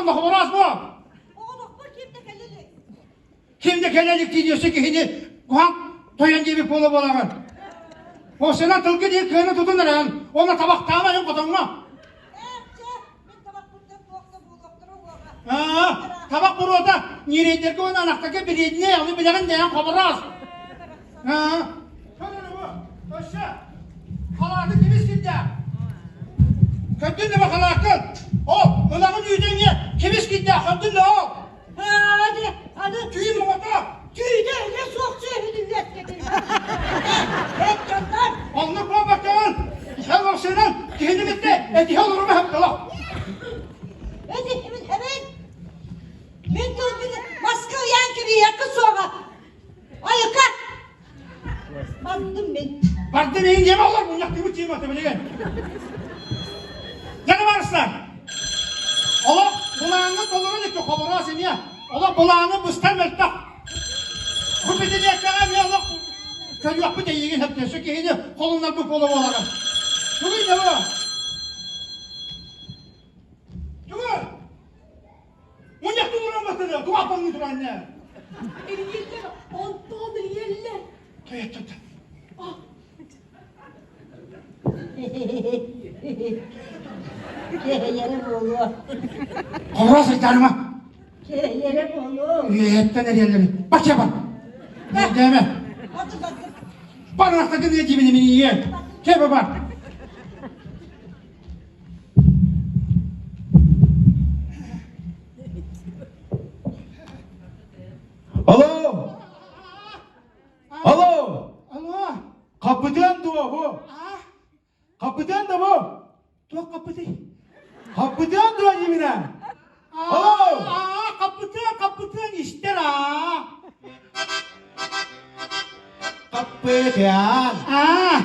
буолла хобороос бу? Оҕолохпор ким да кэлэ илик. Ким да кэлэ илик дии өссө киһини куһаҕан тойон диэбит буола буолаҕын. Осынан тылгы диир кыаны тутун эрэн, уонна табахтаама эн хотоҥҥо. Ээ, чэ, мин табахпыттан туох да буолуохтара уоҕа. Аа, табах буруота ньирэйдэргэ уонна анахтарга бириэдинэй, ону билэҕин дээн хобороос. Аа, көрөр бу, өссө халааты кибис кирдээх. Көрдүн да бу халааккын? Ол, ылаҕын үүтэҥҥэ кибис кирдээх, көрдүн да ол? Аны, аны Түүн оҕото! түүнэ илэ суох сүөһүнү үөскэтин. Эт дьоннор! Оннук буолбаккаҕын, эн охсуунан киһини кытта этиһэ олорума сөптөөх. Этиһимин эбит! Мин тылбын маска ыйаан кэбиһиэххэ суоҕа. Айыка! Бардым мин. Бардым иһин диэмэ олор мунньахтыыбыт тиэмэ билигин. Дьэ барыстар. Олох былааҥҥа толору иликкэ хобороос эмиэ. Олох былааны быстар мөлтөх. Бу битилиэккэҕэ эмиэ олох көрүөхпүт эйигин сөптөөсө киһини холуннарбыт буола буолаҕын. Тугуй да бу? Тугуй? Мунньах тууран батыры, туга аппаҥҥы туранне. Эрийэллэр, онтон эрийэллэр. Тояттата. Киһиэрэ буолуо. Хобороос айтаарыма. Киһиэрэ буолуо. Үөһэттэн эрийэллэр. Бачча бар. Дээмэ. Барахтагын диэбини минийиэн. Кэ бар. Алло! Алло! Алло! Хаппытыан дуо бу? Хаппытыан да бу? Туох хаппытый? Хаппытыан дуо диибинэ? Алло! Хаппытыан, хаппытыан истэр аа! Хаппытыан! Аа!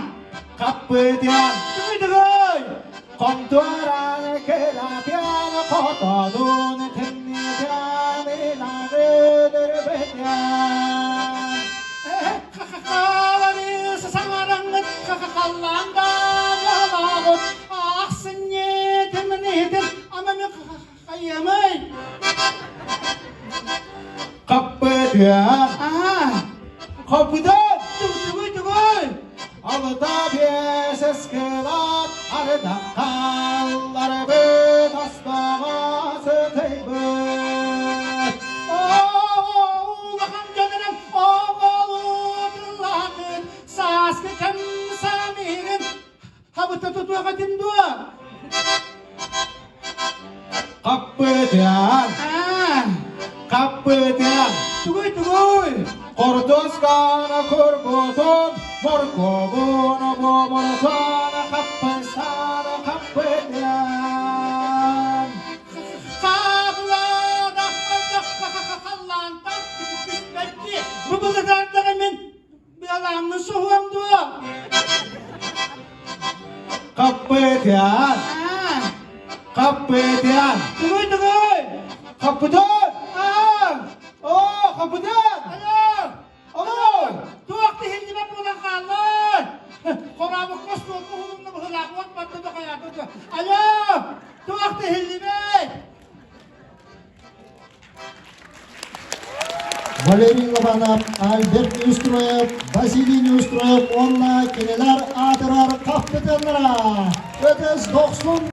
Хаппытыан! Тугуй тугуй! Хонтуораны кыратыан, хотонун тымныытыан, ылаҕын ырбытыан. Хахалары саҥараҥҥыт хахаллаандаан ялааҕыт ахсынньы тымныытын ама мен хайыамый? Хаппытыан! Аа! Хаппытыан! Тугуй тугуй! Алта биэс ыскылаат ардах хаалларбыт астаҕа сытыйбыт. Улахан дьонунан оҕолутуллаахыт сааскы кэм самиһигин хабыта тутуох этим дуо? Хаппытыан, хаппытыан, Тугуй тугуй? Хортуосканы курбутун, моркуобун буомурутун, хаппыстааны хаппытыан. Хааллаана халлаантан түспэкки. Бу былытардаҕа мин Быаламмын соһуом дуо? Хаппытыан! Хаппытыан! Тугуй тугуй? Хаппытыан! Аа! Оо, хаппытыан! Алло! Алло! Туох да иһиллибэт буолан хааллар! Хораабыкка остуолга уһулунна быһыылаах уот барда да хайаата да. Алло! Туох да иһиллибэт! Валерий Лобанов, Альберт Неустроев, Василий Неустроев уонна кинилэр аатырар хаппытыаннара. Өтөс дохсун.